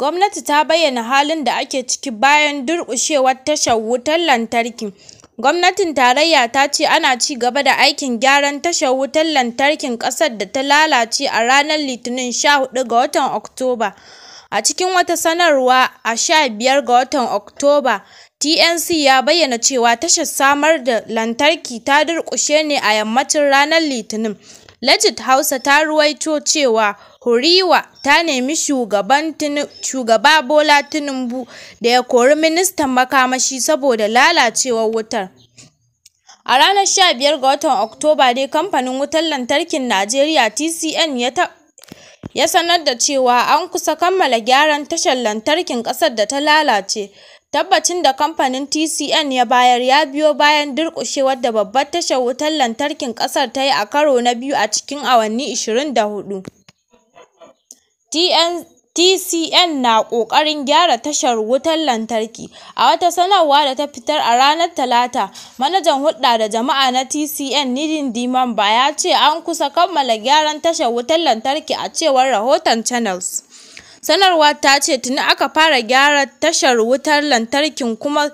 Gwamnati ta bayyana halin da ake ciki bayan durƙushewar tashar wutar lantarki. Gwamnatin tarayya ta ce ana ci gaba da aikin gyaran tashar wutar lantarkin ƙasar da ta lalace a ranar Litinin 14 ga watan Oktoba. A cikin wata sanarwa a 15 ga watan Oktoba, TNC ya bayyana cewa tashar samar da lantarki ta durƙushe ne a yammacin ranar Litinin. Legit Hausa ta ruwaito cewa HURIWA ta nemi Shugaba Bola Tinubu da ya kori ministan makamashi saboda lalacewar wutar. A ranar 15 ga watan Oktoba ne Kamfanin Wutar Lantarkin Najeriya (TCN) ya sanar da cewa an kusa kammala gyaran tashar lantarkin ƙasar da ta lalace. Tabbacin da kamfanin TCN ya bayar ya biyo bayan durƙushewar da babbar tashar wutar lantarkin ƙasar ta yi a karo na biyu a cikin awanni 24. TCN na ƙoƙarin gyara tashar wutar lantarki. A wata sanarwa da ta fitar a ranar Talata, manajan hulɗa da jama'a na TCN, Ndidi Mba, ya ce an kusa kammala gyaran tashar wutar lantarki, a cewar rahoton Channels. Sanarwar ta ce tuni aka fara gyara tashar wutar lantarkin kuma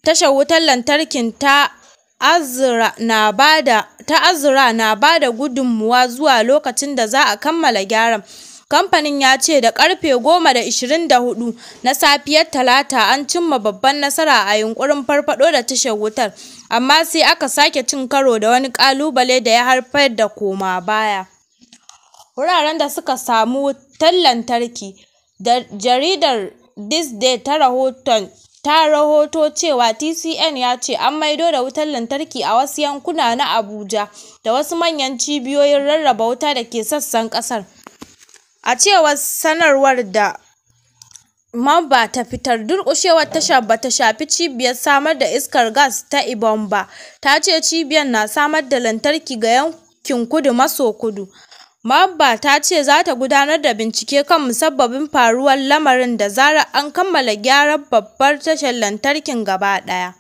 tashar wutar lantarkin ta Azura na bada gudummawa zuwa lokacin da za a kammala gyaran. Kamfanin ya ce da karfe 10:24 na safiyar Talata an cimma babban nasara a yunƙurin farfaɗo da tashar wutar, amma sai aka sake cin karo da wani ƙalubale da ya haifar da koma baya. Wuraren da suka samu wutar lantarki. Jaridar ThisDay ta rahoto cewa TCN ya ce an maido da wutar lantarki a wasu yankuna na Abuja da wasu manyan cibiyoyin rarraba wuta da ke sassan ƙasar. A cewar sanarwar da Mba ta fitar, durƙushewar tashar ba ta shafi cibiyar samar da iskar gas ta Ibom ba, ta ce cibiyar na samar da lantarki ga yankin kudu maso kudu. Mba ta ce za ta gudanar da bincike kan musabbabin faruwar lamarin da zarar an kammala gyaran babbar tashar lantarkin gaba ɗaya.